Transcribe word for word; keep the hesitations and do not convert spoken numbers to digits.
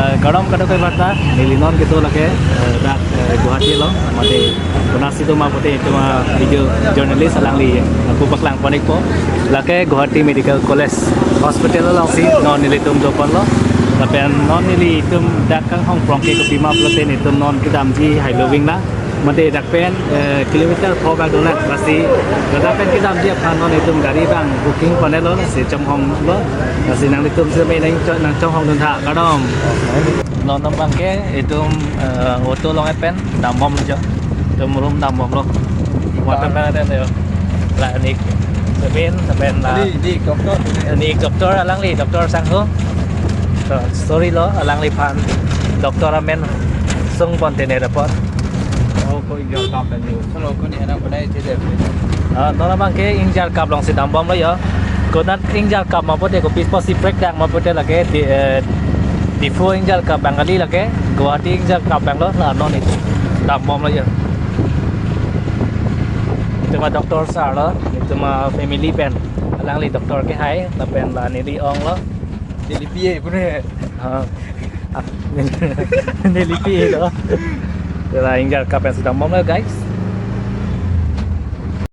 Eh, kardom kadokave aphanta, neli non kedo lake, eh, dak, eh, Guwahati along, mate konatsi do ma pute itum a video journalist alangli, eh, ako paklang pon-ikpo. Lake Guwahati Medical College Hospital alongsi non nelitum doponlo. Lapen non nelitum dak kanghong prong ke kopima pulote nelitum non kedamji Hailobing na. Mate dak pen, eh, kilometer pho bak dona, lasi ladak pen kedamji aphan non itum gari abang booking pon-etlo, lasi chonghonglo, lasi nanglitum si me nang cho-, nangchonghongdun tha, kardom. Non abang ke itum, eh, auto along pen dambomlo jo, itum room dambomlo. Water pen ada yo. La nik, semin, semin la. Ini, ini doktor. Ini doktor alangli, doktor sangho. So, sorry lo, alangliphan doktor amen sung pon tene dapot. Oh, ko ingjal kap ni. Kalau ko ni anak pada itu deh. Ah, non abang ke ingjal kap alongsi dambomlo yo. Konat ingjal kap ma pute, kopi pusi break dang ma pute lake di, eh, Diphu ingjal kap abang kali lake, Guwahati ingjal kap abanglo, la non itum dambomlo yo. Itum a doctor sir lo, itum a family pen. Alangli doctor kehai, lapen la neli onglo. Neli P A pune. Ha. Ah, neli P A lo. La ingjal kap pensi dambomlo, guys.